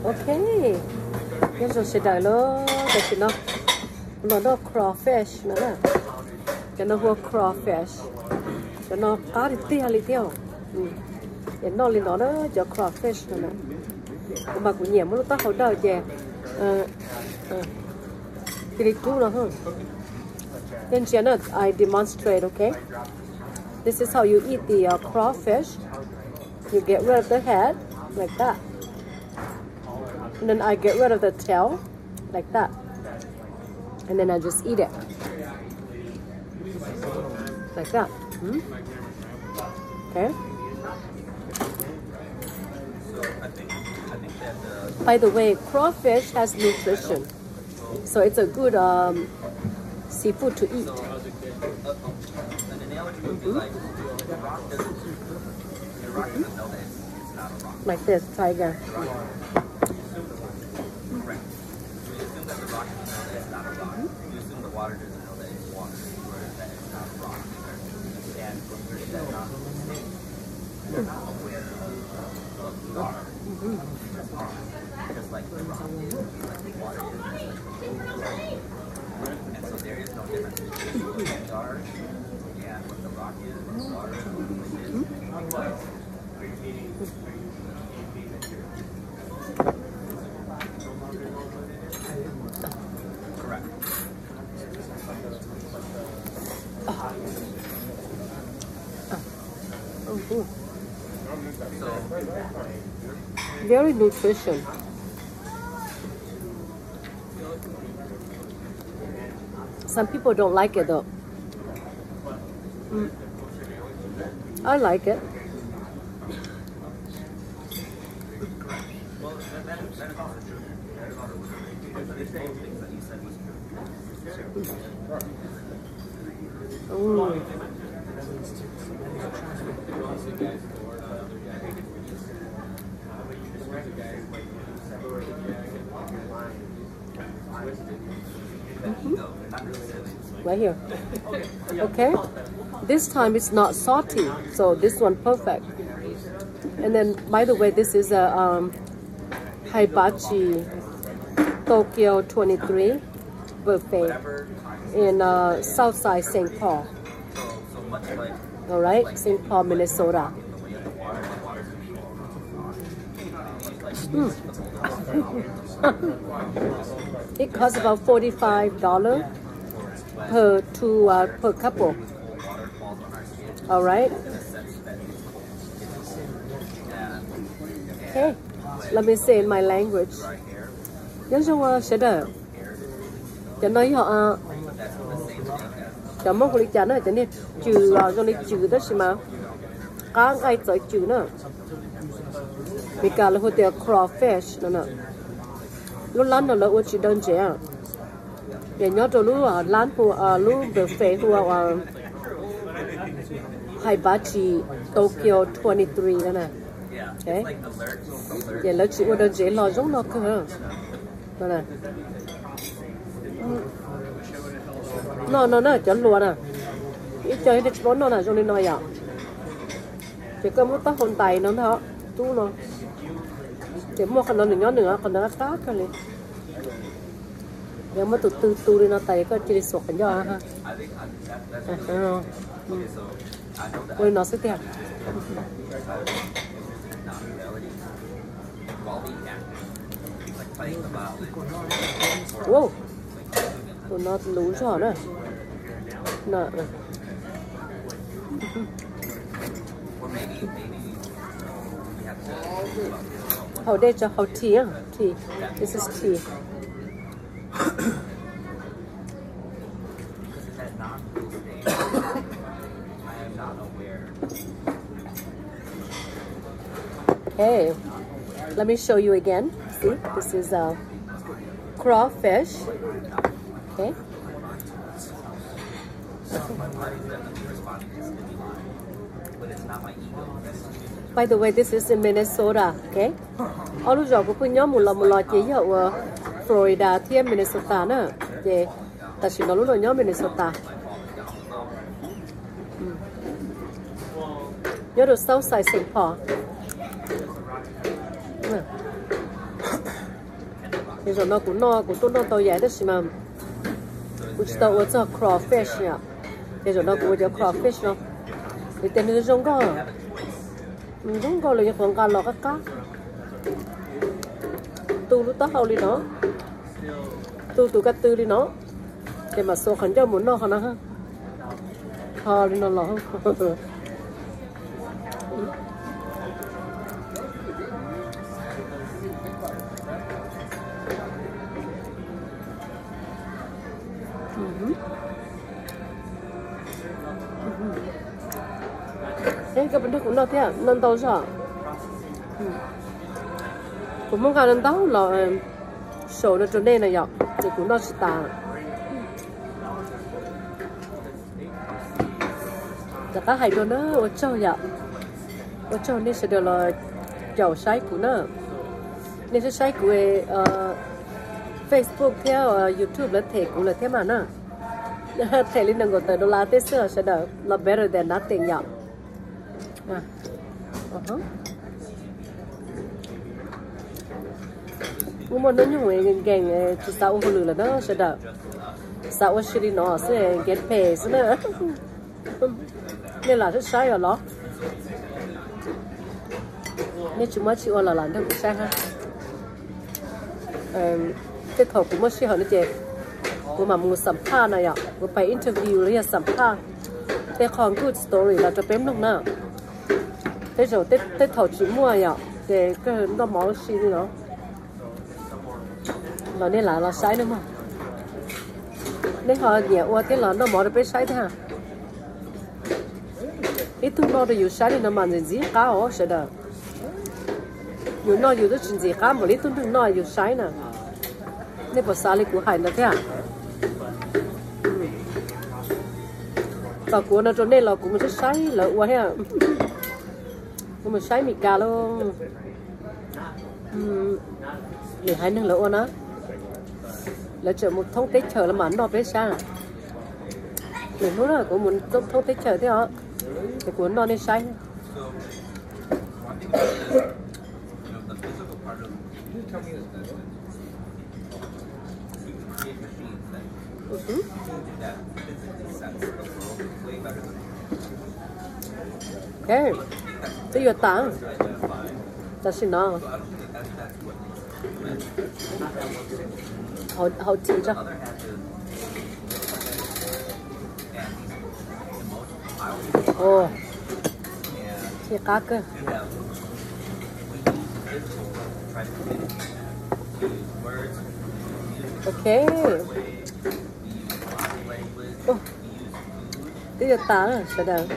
Ok, nyob zoo sawv daws los tam sim no, no noj crawfish no na. Cov no hu ua crawfish. Cov no qab tiag tiag li thiab. Ces noj li no na, cov crawfish no na. Kuv mas kuv nyiam muab lub taub hau daws ces cia li rub no. Ntsia na, I demonstrate, okay? This is how you eat the uh, crawfish. You get rid of the head, like that. And then I get rid of the tail, like that. And then I just eat it. Like that. Hmm? Okay. By the way, crawfish has nutrition. So it's a good um, seafood to eat. Like this, try again. Very nutrition. Some people don't like it though. Mm. I like it. Ooh. Right here. Okay. This time it's not salty, so this one perfect. And then, by the way, this is a um, Hibachi Tokyo twenty-three buffet in uh, Southside Saint Paul. All right, Saint Paul, Minnesota. Mm. It costs about forty-five dollars per two uh, per couple. All right. Okay, let me say in my language. Nyob zoo sawv daws. Cov no yog cov Hmoob hu li cas na, cov niag cws los zoo li cws tab sis mas qab nqaij txawv cws na. Meskas lawv hu tias crawfish no na. Lub lab no lawv ua tsis daw ntsev. Ces nyob rau lub lab hu lub buffet hu ua Hibachi Tokyo twenty-three no na. Ces lawv tsis ua daw ntsev los zoo no kawg. No no na, cov hluas na, ib co tsis paub noj na, zoo li no yom. Ces koj muab taub hau ntais no ntag, rub no. Ces muaj qhov no nws nyob nws, qhov ntawd qab kawg li. Yog muab tus twg tu li no tas koj cia li xuas qhov ncauj. Ua li no xwb tiag. Tus no luv zog na. Haus dej tso, haus tea, tea. This is tea. Okay, let me show you again. See, this is a crawfish. Okay. By the way, this is in Minnesota, okay? Ob lub zos kuv pheej nyob mus los mus los ces yog ua Florida thiab Minnesota na. Ces tam sim no lub no nyob Minnesota. Nyob rau Southside Saint Paul. Ces zaum no kuv noj, kuv tuaj noj tau yam tab sis mas kuv tsis tau ua txog crawfish yom. Ces zaum no kuv ua cov crawfish no, vim tias nws zoo nkauj, nws zoo nkauj los yuav qhuav nqa los qab qab. Tu lub taub hau li no, tu tus ka tw li no, ces mam xuas qhov ncauj mus noj qhov no. Ho li no los. Koj puas nrog kuv noj thiab? Noj ntau zog. Kuv muab nqa ntau los saum no rau nej no yom, ces kuv noj tsis tas. Rov qab hais dua na, ua tsaug yom, ua tsaug nej sawv daws los caum saib kuv na. Nej saib saib kuv Facebook thiab YouTube lawv them kuv lawm thiab mas na. Them li nees nkaum tawm dollar tej xwb sawv daws los better than nothing yom. Muaj muaj hnub nyoog nkees tsis xav ua hauj lwm lawm na sawv daws, xav ua si li no xwb get paid xwb na. Nej lam saib saib os los? Nej tsis muaj tsi ua los lam nrog kuv saib hab. Tej thaum kuv muaj sij hawm no ces kuv mam mus xam phaj na yom, kuv pais interview los yog xam phaj tej qho good story los rau peb mloog na. Tej zaum tej thaum tsis muaj yom, ces kawg noj mov ua si li no. Los nej lam los saib na mog. Nej ho nyiam ua thiab los noj mov rau peb saib thiab. Ib tug noj rau yus saib li no mas ntxim ntxim qab os sawv daws. Yus noj yus twb tsis ntxim qab npaum li ib tug neeg noj yus saib na. Nej puas xav li kuv hais ntawd thiab? Txog kuv ua no rau nej los kuv mus saib saib lawv ua thiab. Kuv mus saib Mes Kas lauj. Lwm haiv neeg lawv ua na, lawv tseem mus thoob teb chaws los mam noj peb saib. Lwm hnub na kuv mus thoob teb chaws thiab os, ces kuv noj nej saib. Ok, twb yuav tas, tam sim no hau tim tso. Ua, qab kawg. Ok. Twb yuav tas sawv daws.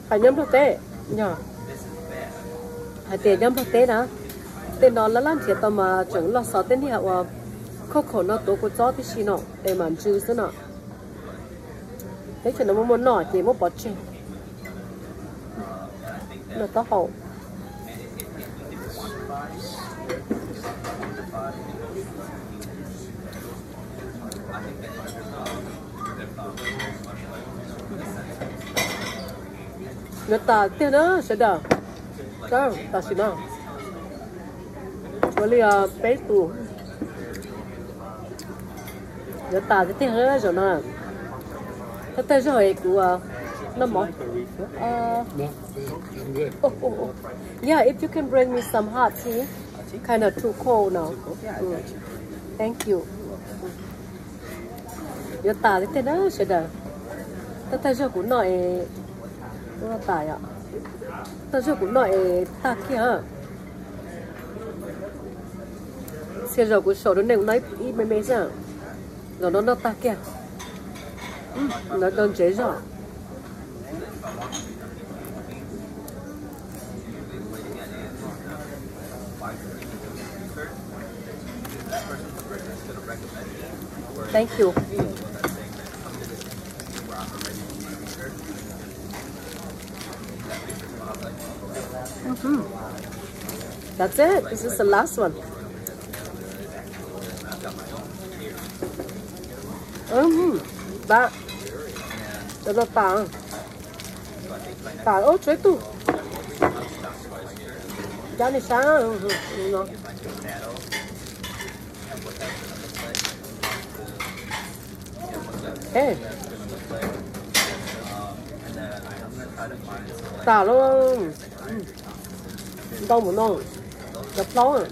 Hais nyob Nplog teb, yog hais tias nyob Nplog teb na, tej no laj laj nrhiav tau mas tseem loj xov tej niag uas khob khaum no tuav kua txob tib si no es mam ntsw xwb no. Teb chaws no muaj muaj noj ces muab pov tseg. Noj taub hau. Yuav tas tiag na sawv daws. Tam sim no tshuav li peb tus. Yuav tas tiag tiag zaum no. Thawj thawj zaug es kuv noj mov. Yeah, if you can bring me some hot tea, kind of too cold now. Thank you. Yuav tas li tiag na sawv daws. Thawj thawj zaug kuv noj es, tas yom. Thawj zaug kuv noj es tag kiag. Txhia zaus kuv saum rau nej kuv noj ib me me xwb. Zaum no noj tag kiag. Lawv rau ntsev zog. Thank you. That's it. This is the last one. Mm, that. Cov no tas. Tas ub, tshuav ib tug. Cab nej saib no. Ê, tas lawm. Ntau mus no. Cov plaub.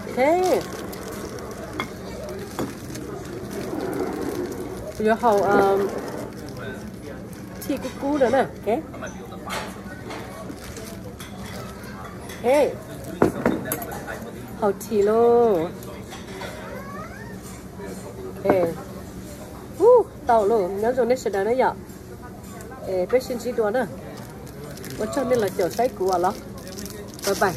Ok. Yuav haus thij kub kub no na. Ok. Ok. Haus thij lauj. Ok. Ub, tau lauj, nyob zoo nej sawv daws na yom. Peb sib ntsib dua na. Ua tsaug nej los caum saib kuv os los. Bye bye.